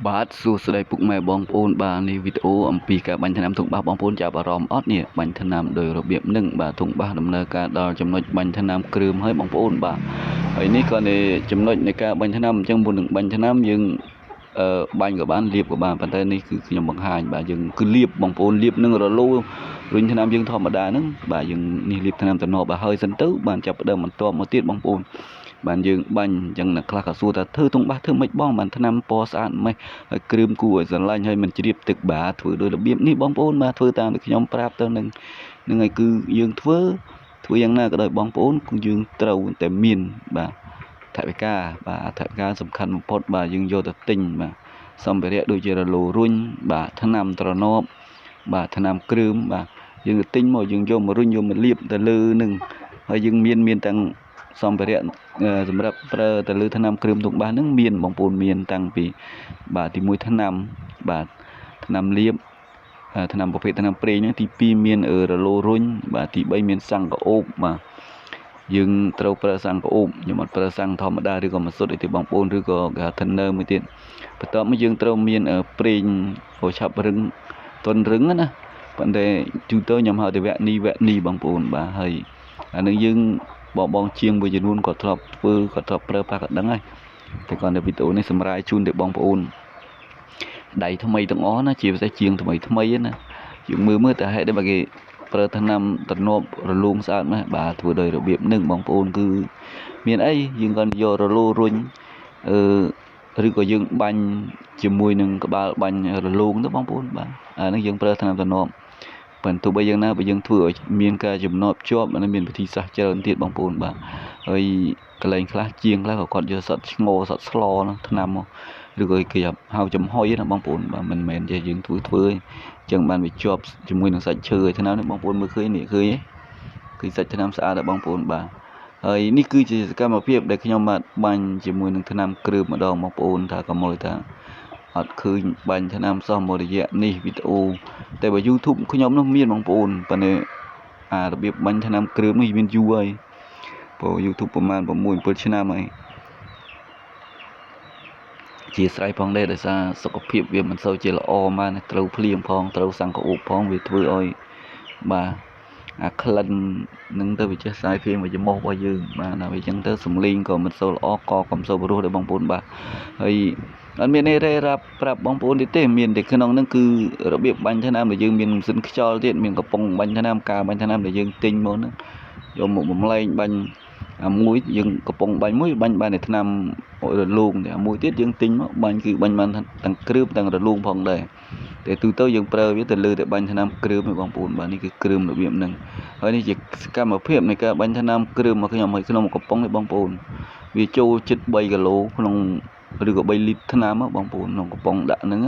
បាទសួស្តីពុកម៉ែបងប្អូនបាទនេះវីដេអូអំពីការបាញ់ថ្នាំធុងបាសបងប្អូនចាប់អារម្មណ៍អត់នេះបាញ់ថ្នាំដោយរបៀបនឹងបាទធុងបាសដំណើរការដល់ចំណុចបាញ់ថ្នាំគ្រើមហើយបងប្អូនបាទហើយនេះក៏នៃចំណុចនៃការបាញ់ថ្នាំអញ្ចឹងមុននឹងបាញ់ថ្នាំយើងអឺបាញ់ក៏បានលាបក៏បានប៉ុន្តែនេះគឺខ្ញុំបង្ហាញបាទយើងគឺលាបបងប្អូនលាបនឹងរលោរុញថ្នាំយើងធម្មតាហ្នឹងបាទយើងនេះលាបថ្នាំតំណប់ឲ្យហើយសិនទៅបានចាប់ផ្ដើមបន្ទាប់មកទៀតបងប្អូនបានយើងបាញ់អញ្ចឹងអ្នកខ្លះក៏សួរថាធ្វើធុងបាសធ្វើម៉េចបងបានថ្នាំពណ៌ស្អាតម៉េចហើយគ្រើមគួរឲ្យស្រឡាញ់ហើយមិនជ្រាបទឹកបាទធ្វើដោយរបៀបនេះបងប្អូនបាទធ្វើតាមដែលខ្ញុំប្រាប់ទៅនឹងនឹងហើយគឺយើងធ្វើធ្វើយ៉ាងណាក៏ដោយបងប្អូនគឺយើងត្រូវតែមានបាទថវិកាបាទថវិកាសំខាន់បំផុតបាទយើងយកទៅទិញបាទសម្ភារៈដូចជារលោរុញបាទថ្នាំត្រណប់បាទថ្នាំគ្រើមបាទយើងទៅទិញមកយើងយកមករុញយកមកលាបទៅលើនឹងហើយយើងមានមានទាំងសម្ភារៈសម្រាប់ប្រើទៅលើថ្នាំគ្រើមទុកបាសហ្នឹងមានបងប្អូនមានតាំងពីបាទទី1ថ្នាំបាទថ្នាំលាបថ្នាំប្រភេទថ្នាំប្រេងហ្នឹងទី2មានរលោរុញបាទទី3មានសង្កអូបបាទយើងត្រូវប្រើសង្កអូបខ្ញុំអត់ប្រើសង្កធម្មតាឬក៏ម៉ាស៊ុតអីទេបងប្អូនឬក៏គេហៅ thinner មួយទៀតបន្ទាប់មកយើងត្រូវមានប្រេងអូឆាប់រឹងទន់រឹងណាប៉ុន្តែទូទៅខ្ញុំហៅតែវគ្គនេះវគ្គនេះបងប្អូនបាទហើយអានឹងយើងបងបងជាងមួយចំនួនក៏ធ្លាប់ធ្វើក៏ធ្លាប់ប្រើប្រាស់ក៏ដឹងហើយតែគាត់នៅវីដេអូនេះសម្រាយជូនទៅបងប្អូនដៃថ្មីទាំងអស់ណាជាពិសេសជាងថ្មីថ្មីណាយើងមើលមើលតែហេតុអីបើគេប្រើថ្នាំតំណប់រលោងស្អាតម៉េះបាទធ្វើដោយរបៀបនឹងបងប្អូនគឺមានអីយើងគាត់យករលោរុញអឺឬក៏យើងបាញ់ជាមួយនឹងក្បាលបាញ់រលោងទៅបងប្អូនបាទអានេះយើងប្រើថ្នាំតំណប់ប៉ុន្តែទោះបីយ៉ាងណាបើយើងធ្វើឲ្យមានការចំណប់ជាប់អានេះមានវិធីសាស្ត្រច្រើនទៀតបងប្អូនបាទហើយកន្លែងខ្លះជាងខ្លះក៏គាត់យកសត្វឆ្ងោសត្វស្លហ្នឹងថ្នាំមកឬក៏គេហៅចំហុយណាបងប្អូនបាទមិនមែនចេះយើងធ្វើធ្វើទេអញ្ចឹងបានវាជាប់ជាមួយនឹងសាច់ឈើឲ្យថ្នាំនេះបងប្អូនមើលឃើញនេះឃើញទេឃើញសាច់ថ្នាំស្អាតដល់បងប្អូនបាទហើយនេះគឺជាសកម្មភាពដែលខ្ញុំបាទបាញ់ជាមួយនឹងថ្នាំគ្រើមម្ដងបងប្អូនថាកុំឲ្យថាអត់ឃើញបាញ់ថ្នាំសោះមួយរយៈនេះវីដេអូតែបើ YouTube ខ្ញុំនោះមានបងប្អូនប៉ុន្តែអារបៀបបាញ់ថ្នាំគ្រើមនេះមានយូរហើយព្រោះ YouTube ប្រហែល6 7ឆ្នាំហើយជាស្រ័យផងដែរដោយសារសុខភាពវាមិនសូវជាល្អបានត្រូវភ្លៀងផងត្រូវសង្កអូបផងវាធ្វើឲ្យបាទអាក្លិននឹងទៅវាចេះសាយភាយមកច្រមុះរបស់យើងបាទដល់វាអញ្ចឹងទៅសំលេងក៏មិនសូវល្អកក៏មិនសូវព្រោះដែរបងប្អូនបាទហើយអត់មានអីរេរាប់ប្រាប់បងប្អូនទេមានតែក្នុងហ្នឹងគឺរបៀបបាញ់ថ្នាំដែលយើងមានម៉ាស៊ីនខ្យល់ទៀតមានកំប៉ុងបាញ់ថ្នាំការបាញ់ថ្នាំដែលយើងទិញមកហ្នឹងយកមកបំលែងបាញ់អាមួយយើងកំប៉ុងបាញ់មួយបាញ់បានតែថ្នាំរលោងតែអាមួយទៀតយើងទិញមកបាញ់គឺបាញ់បានទាំងគ្រើមទាំងរលោងផងដែរតែទូទៅយើងប្រើវាទៅលើតែបាញ់ថ្នាំគ្រើមឯងបងប្អូនបាទនេះគឺគ្រើមរបៀបហ្នឹងហើយនេះជាសកម្មភាពនៃការបាញ់ថ្នាំគ្រើមមកខ្ញុំឲ្យក្នុងកំប៉ុងនេះបងប្អូនវាចូលជិត3គីឡូក្នុងឬក៏3លីត្រថ្នាំបងប្អូនក្នុងកំប៉ុងដាក់ហ្នឹង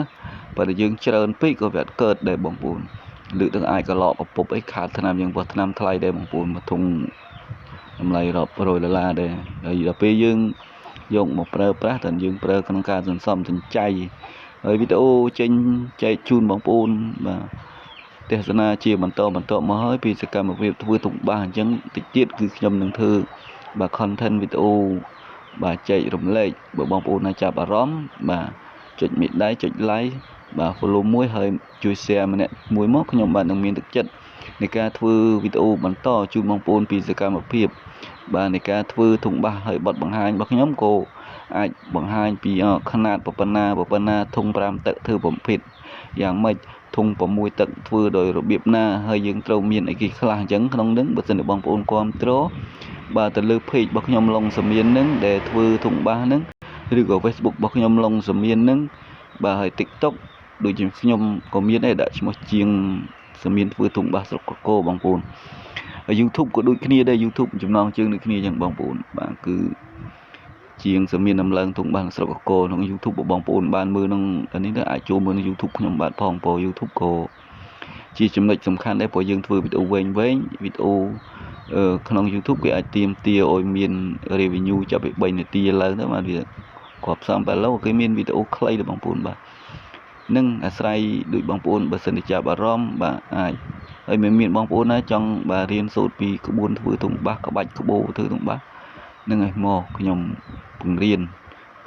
បើតែយើងច្រើនពេកក៏វាអត់កើតដែរបងប្អូនលើកទាំងអាចកឡកកពុបអីខាតថ្នាំយើងព្រោះថ្នាំថ្លៃដែរបងប្អូនមួយធុងតម្លៃរាប់រយដុល្លារដែរហើយដល់ពេលយើងយកមកប្រើប្រាស់តើយើងប្រើក្នុងការសន្សំសំចៃហើយវីដេអូចេញចែកជូនបងប្អូនបាទទេសនាជាបន្តបន្តមកហើយពីសកម្មភាពធ្វើទុកបាសអញ្ចឹងតិចទៀតគឺខ្ញុំនឹងធ្វើបាទ content វីដេអូបាទចែករំលែកបើបងប្អូនណាចាប់អារម្មណ៍បាទចុចមេដៃចុច like បាទ follow មួយហើយជួយ share ម្នាក់មួយមកខ្ញុំបាទនឹងមានទឹកចិត្តនៃការធ្វើវីដេអូបន្តជូនបងប្អូនពីសកម្មភាពបាទនៃការធ្វើធុងបាសហើយបទបង្ហាញរបស់ខ្ញុំក៏អាចបង្ហាញពីຂະຫນាតប៉ុណ្ណាប៉ុណ្ណាធុង5ទឹកធ្វើប្រភេទយ៉ាងម៉េចធុង6ទឹកធ្វើដោយរបៀបណាហើយយើងត្រូវមានអីគេខ្លះអញ្ចឹងក្នុងនឹងបើសិនជាបងប្អូនគាំទ្របាទទៅលើ page របស់ខ្ញុំឡុងសមៀននឹងដែលធ្វើធុងបាសនឹងឬក៏ Facebook របស់ខ្ញុំឡុងសមៀននឹងបាទហើយ TikTok ដូចជាខ្ញុំក៏មានដែរដាក់ឈ្មោះជាងសមៀនធ្វើធុងបាសស្រុកកកបងប្អូនហើយ YouTube ក៏ដូចគ្នាដែរ YouTube ចំណងជើងដូចគ្នាអញ្ចឹងបងប្អូនបាទគឺជាងសមៀនដំឡើងធុងបាសស្រុកកកក្នុង YouTube បងប្អូនបានមើលក្នុងនេះទៅអាចចូលមើលក្នុង YouTube ខ្ញុំបាទផងព្រោះ YouTube ក៏ជាចំណុចសំខាន់ដែរព្រោះយើងធ្វើវីដេអូវែងវែងវីដេអូក្នុង YouTube គេអាចទាមទារឲ្យមាន revenue ចាប់ពី3នាទីឡើងទៅបាទវាគ្រាប់សំបែឡូគេមានវីដេអូខ្លីដល់បងប្អូនបាទនឹងអាស្រ័យដូចបងប្អូនបើសិនជាចាប់អារម្មណ៍បាទអាចហើយមិនមានបងប្អូនណាចង់បាទរៀនសូត្រពីក្បួនធ្វើធុងបាសក្បាច់ក្បូរធ្វើធុងបាសនឹងឲ្យមកខ្ញុំបង្រៀន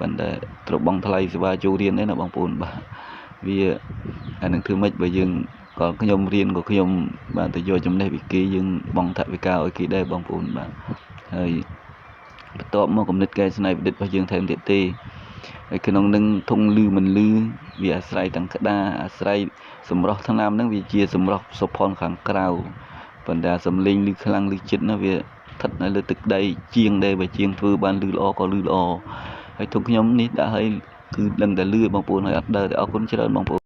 ប៉ុន្តែត្រូវបង់ថ្លៃសេវាចូលរៀនដែរណាបងប្អូនបាទវាអានឹងធ្វើម៉េចបើយើងក៏ខ្ញុំរៀនក៏ខ្ញុំបាទទៅយកចំណេះពីគេយើងបង់ថវិកាឲ្យគេដែរបងប្អូនបាទហើយបន្ទាប់មកគំនិតកែច្នៃប្រឌិតរបស់យើងថែមទៀតទេហើយក្នុងនឹងធុងលឺមិនលឺវាអាស្រ័យទាំងក្តារអាស្រ័យសម្រស់ថ្នាំហ្នឹងវាជាសម្រស់សុផនខាងក្រៅប៉ុន្តែសំលេងលឺខ្លាំងលឺចិត្តណាវាស្ថិតនៅលើទឹកដីជាងដែរបើជាងធ្វើបានលឺល្អក៏លឺល្អហើយធុងខ្ញុំនេះដាក់ឲ្យគឺដឹងតែលឺបងប្អូនហើយអត់ដើរតែអរគុណច្រើនបងប្អូន។